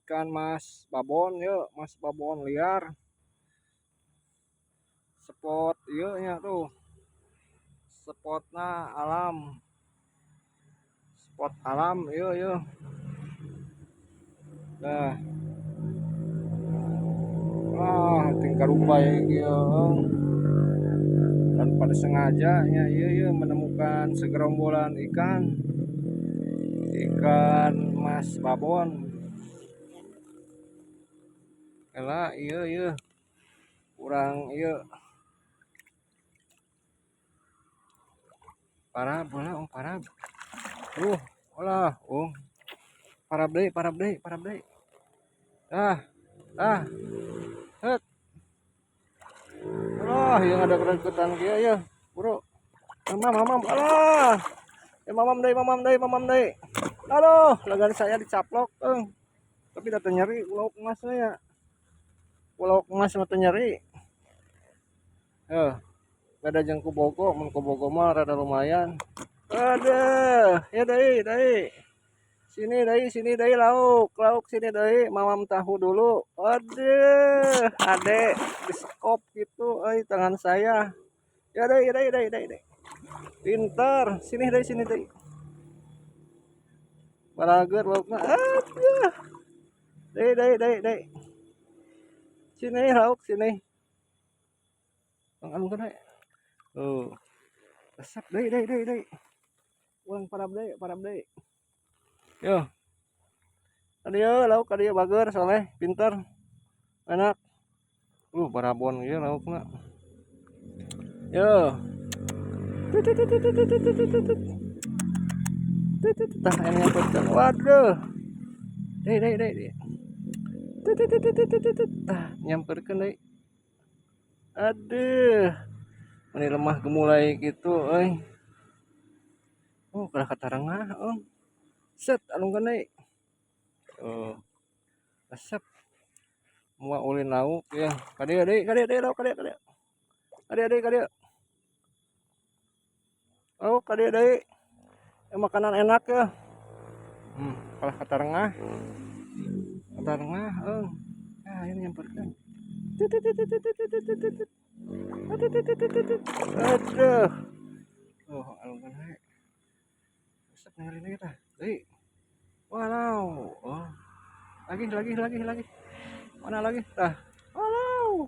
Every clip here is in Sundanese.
Ikan mas babon ya, mas babon liar. Spot ieu nya tuh. Spotna alam. Spot alam ieu ieu. Nah. Wah, tingkah rupa ya kieu. Tanpa disengaja nya ieu ieu menemukan segerombolan ikan. Ikan mas babon. Ela ieu ieu. Kurang ieu. Parab bola oh parab. Olah, oh. Parab deui, parab deui, parab deui. Ah. Ah. Het. Alah, yang ada kereketan kieu ya, bro. Mamam, mamam, alah. Eh, mamam deui, mamam deui, mamam deui. Aduh, lengan saya dicaplok, eng. Tapi datang nyeri lauk emasnya ya. Lauk emas mah teu nyeri. Heh. Beda jeung ku bogo, mun ku bogo mah rada lumayan. Aduh, ya deui, deui. Sini deui, sini deui lauk, lauk sini deui, mamam tahu dulu. Aduh, ade disekop gitu euy tangan saya. Ya deui, deui, deui, deui, deui. Pintar, sini deui, sini deui. Barager laukna. Aduh. Deui, deui, deui, deui. Sini lauk sini. Anu kan. Tuh. Resep deui, deui, deui, deui. Ulang parab deui, parab deui. Yo. Kadieu lauk kadieu bager soleh, pinter. Enak. Barabon ieu laukna. Yo. Tut tut tut tut tut tut tut tut. Tut tut tah ini nyamperkeun. Waduh. Deui deui deui deui. Tut tut tut tut tut tut. Tah nyamperkeun deui. Aduh. Meni lemah gemulai gitu euy. Oh, kalah katarengah oh. Set alungkeun deui. Oh. Resep. Moal ulin lauk ya. Kadieu deui, kadieu deui lauk kadieu kadieu. Kadieu deui kadieu. Oh, kadieu deui. Ya, makanan enak ya. Kalah katarengah. Katarengah, euy. Ah, ini nyamperkeun. Tut tut tut tut tut tut tut tut. Tut tut tut tut tut. Aduh. Oh, alungkeun we. Resep ningali deui tah. Deui. Walau. Oh. Lagi, lagi, lagi, lagi. Mana lagi? Tah. Walau.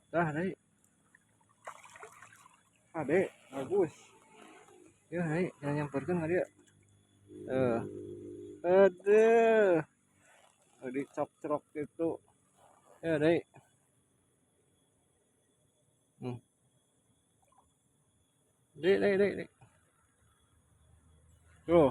Tah, deui. Ade, bagus. Ya, deui, jangan nyamperkeun ka dieu. Tuh. Aduh. Dicok-crok gitu. Ya, deui. Deui, deui, deui, deui. Tuh.